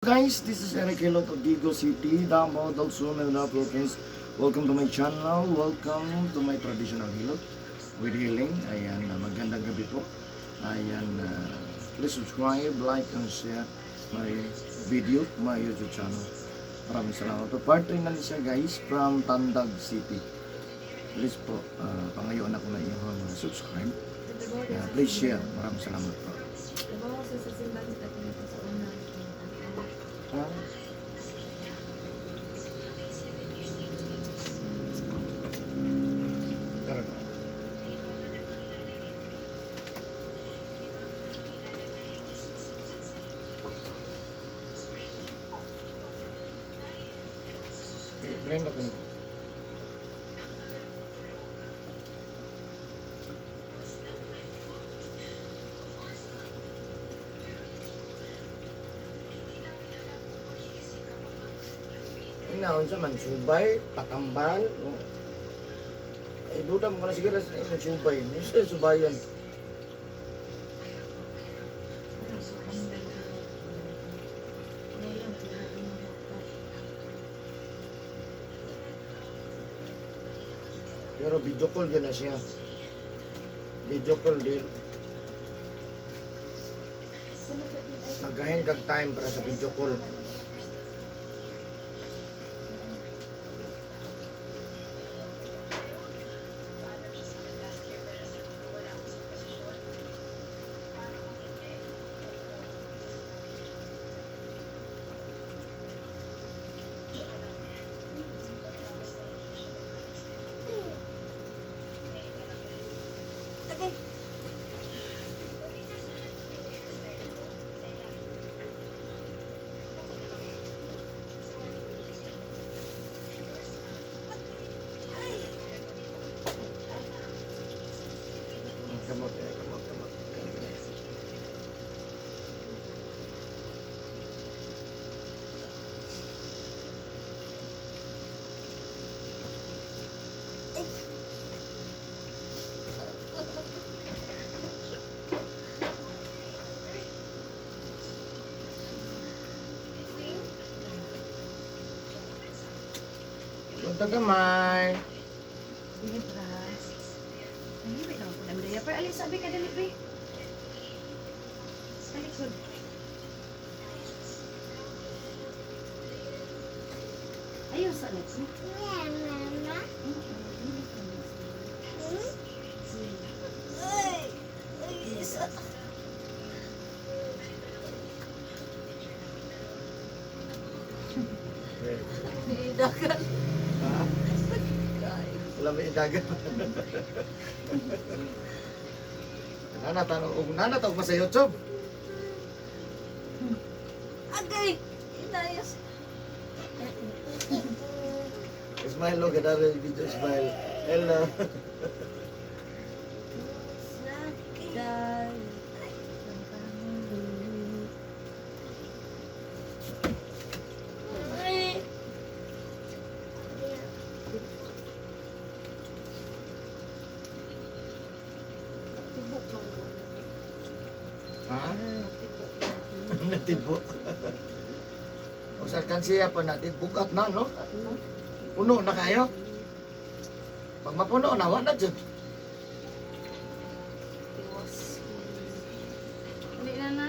Guys, this is Eric Hilot of Digos City, Davao del Sur, Manila, Philippines. Welcome to my channel. Welcome to my traditional hilot with healing. Ayan, magandang gabi po. Ayan, please subscribe, like, and share my video, my YouTube channel. Maraming salamat po. Part 3 na siya, guys, from Tandag City. Please po, pangayoon ako na iyong subscribe. Please share. Maraming salamat po. Trabaho ko sa simbahan sa Katoliko sa una. Ha? Tara na. Okay, blend ako nito. Inaon sa man, subay, patambal. Oh. Ay, duda mo ka na siguro sa imong subay. Mr. Subayan. Pero video call yun na siya. Video call din. Nagahin kag time para sa video call. Kamot, eh, kamot, kamot. Kani, kani. Punta gamay. Dili pra. Ay, wait lang po. Andrea, pero alis, sabi ka dali, be. Sa likod. Ayaw sa likod. Okay. Ha? Wala may idagan. Nana, tanong, og nana, tawag pa sa YouTube. Agay! Inayos. Smile, lo, gadara yung video, smile. Hello. Ha? Natibo. O sa alkansiya pa natin, bugat na, no? Puno na kayo. Pag mapuno na, wala dyan. Tiwas. Dali na na.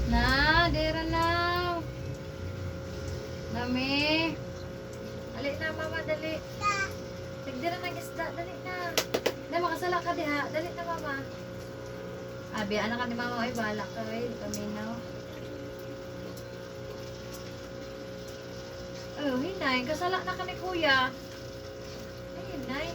Na, dira na. Nami. Dali na, mama, dali. Nagdira ng isda, dali na. Na, makasala ka diha. Dali na, mama. Abi, anak ka ni mama, ay, bahala ka, ay, paminaw. Oh, hinay, kasala na ka ni kuya. Ay, hinay.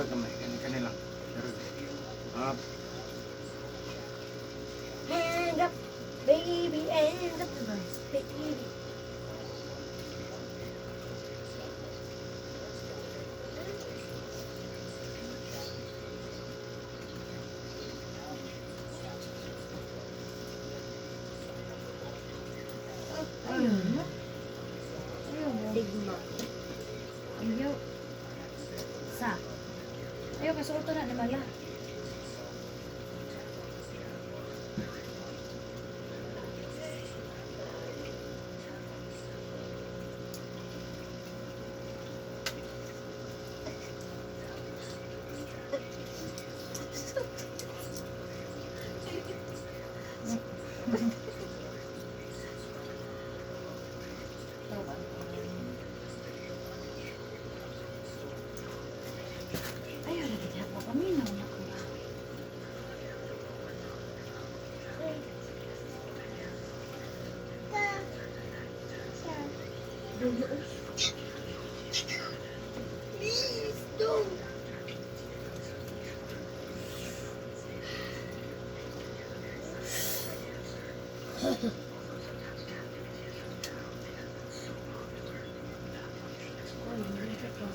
Gamay kani kani lang. Pero up. Hand up, baby, hand up, baby. Ayaw na. Ayaw mo. Sigma. Ayaw. Sa. Ayaw, kasuoto na ni Mala. Ayaw, lagi diha pa paminaw na ko ba. Please don't. Oy, hindi ka pa.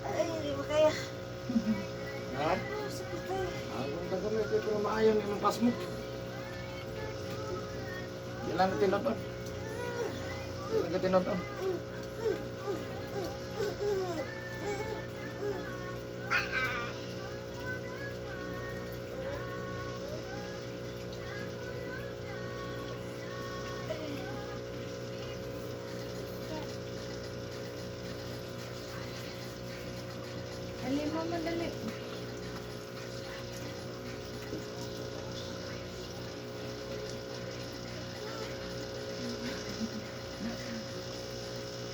Ay, hindi mo kaya. Ha? Ah, kung tagamay ko pero maayon imong pasmo. Di lang tinuod. Di lang ka tinuod. Dali, Mama, dali.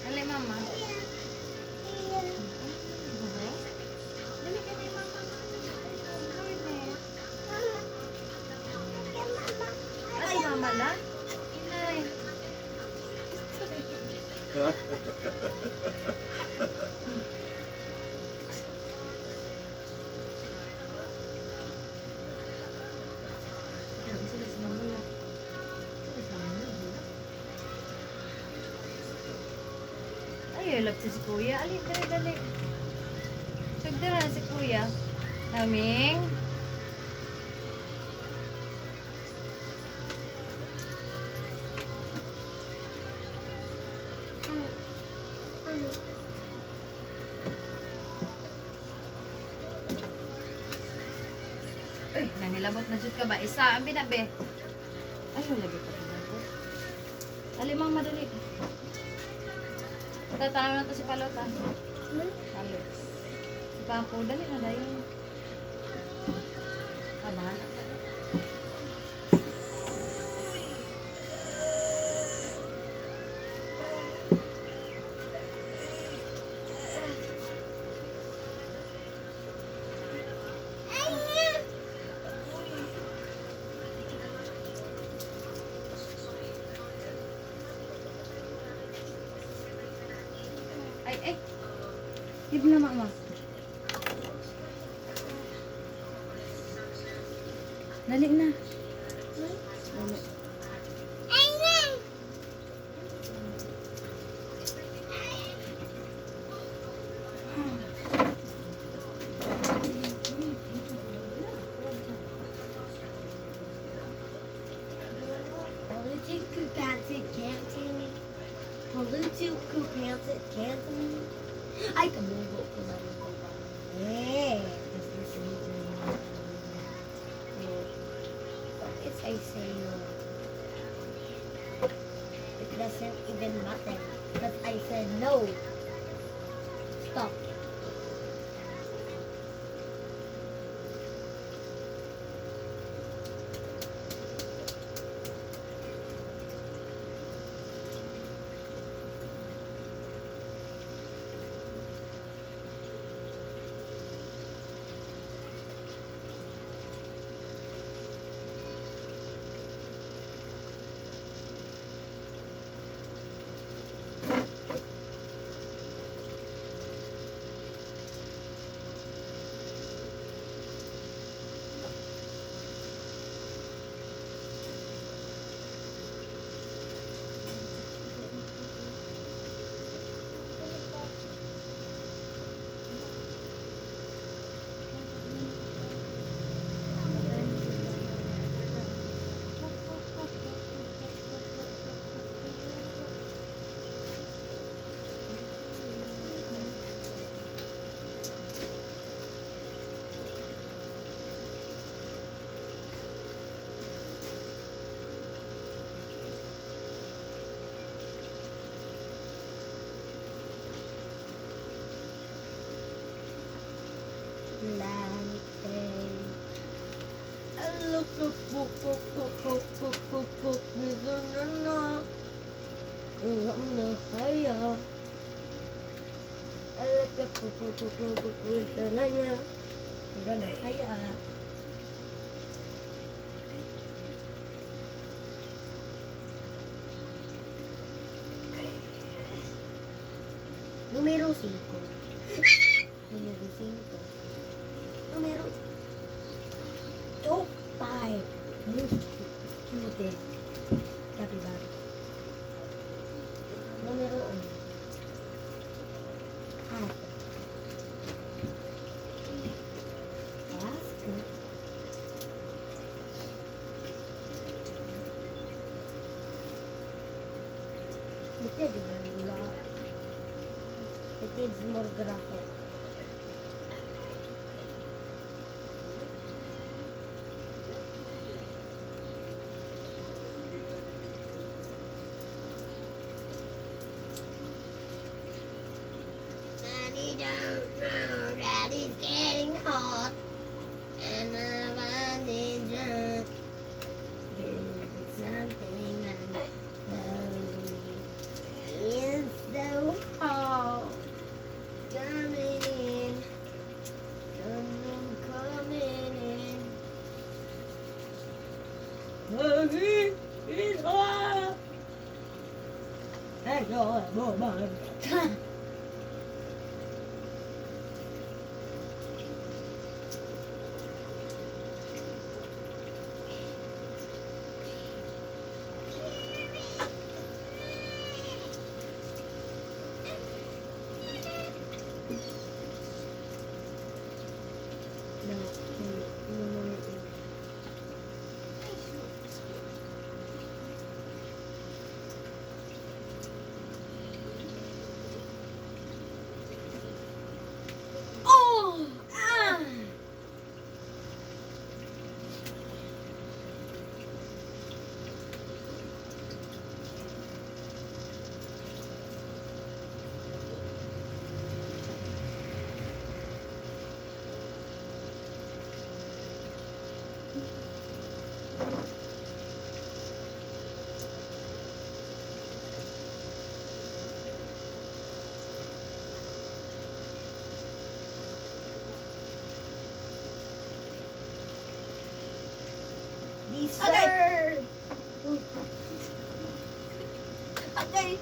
Dali, Mama. Dali ka ni Mama. Ay, Mama la? Inay. Sila si Mama la. Sila si Mama la. Ay, love si Kuya. Ali, dali, dali. Sugdara si Kuya. Naming. Uy, nangilabot na jud ka ba? Isa, ang binabi. Ay, wala pa tinabot. Dali, Mama, dali. Tatanaw na to si Palota. Palo. Si Paco, dali na dayon. Ah, bahala ka. Ay, ay. Hib na, Mama. Dali na. Dali. Bluetooth Bluetooth can't cancel. Ay, kamugo ko na rin ko ba? Eh, this is no. It's I say no. It doesn't even matter. But I said no. Stop. Kaya. Numero 5. Numero 5. Numero 2, 5. Most cute. Capybara. Numero 1. Cat. That's good. It did a lot. It needs more graphic. Daddy don't know Daddy's getting hot. And I'm drunk. Something I know. It's so hot. Coming in. Coming, coming in. Mommy, it's hot. That's all I'm. No, no, no, no, no. Oh! Ah! Dessert! Agay!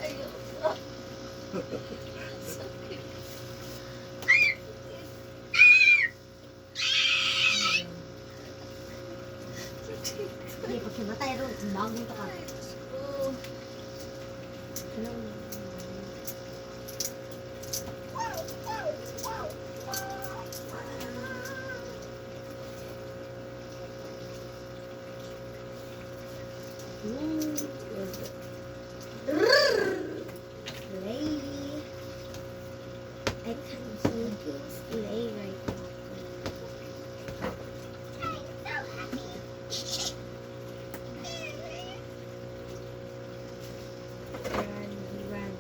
Ayoko. Sakit. Hindi, pag namatay ron, bagong to ka. Ay, Diyos ko. Ano? Ooh, Slay. I can see slay right now. I'm so happy. Run, run.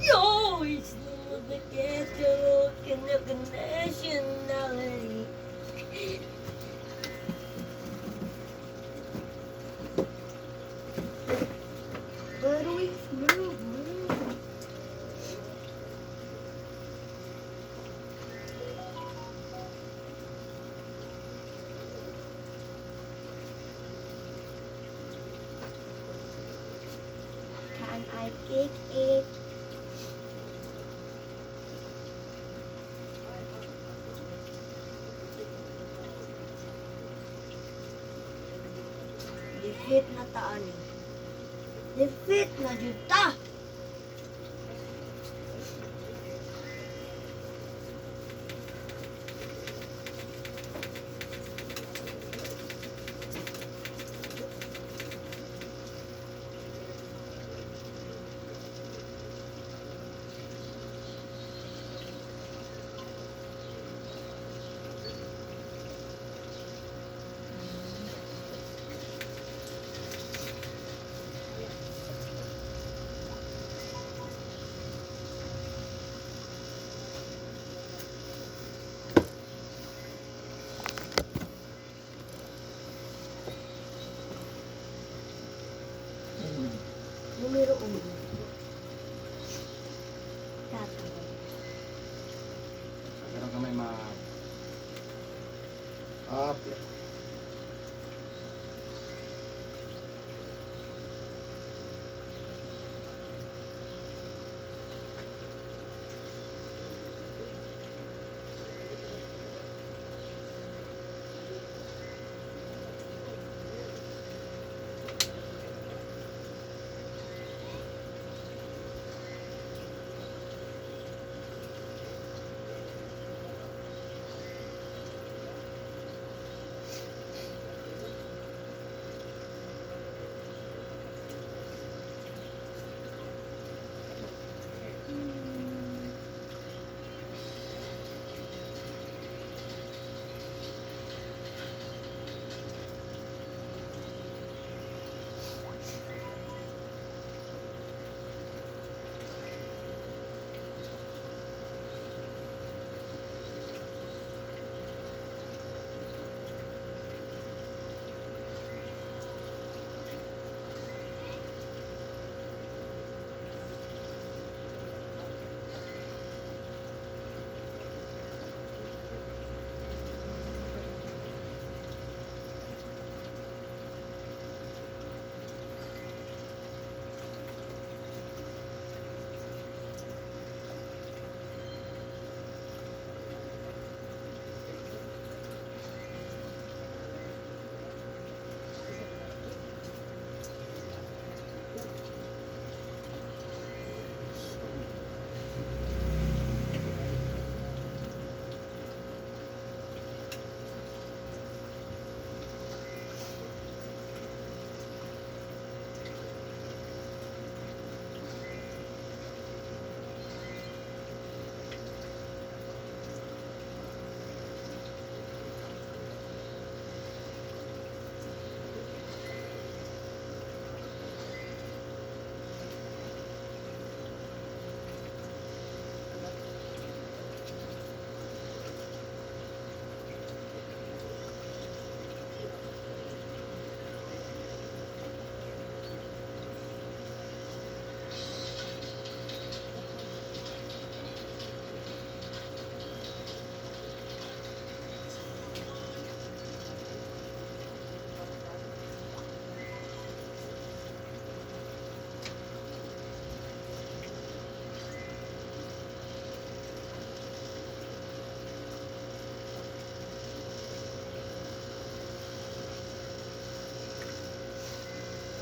Yo, it's the ghetto, nationality. But we move, move. Can I kick it? Defeat na ta ani. Defeat na jud ta. Up.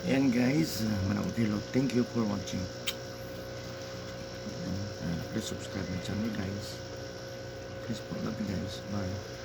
Ayan guys, Manang Hilot. Thank you for watching. Ayan, please subscribe my channel, guys. Please follow me, guys. Bye.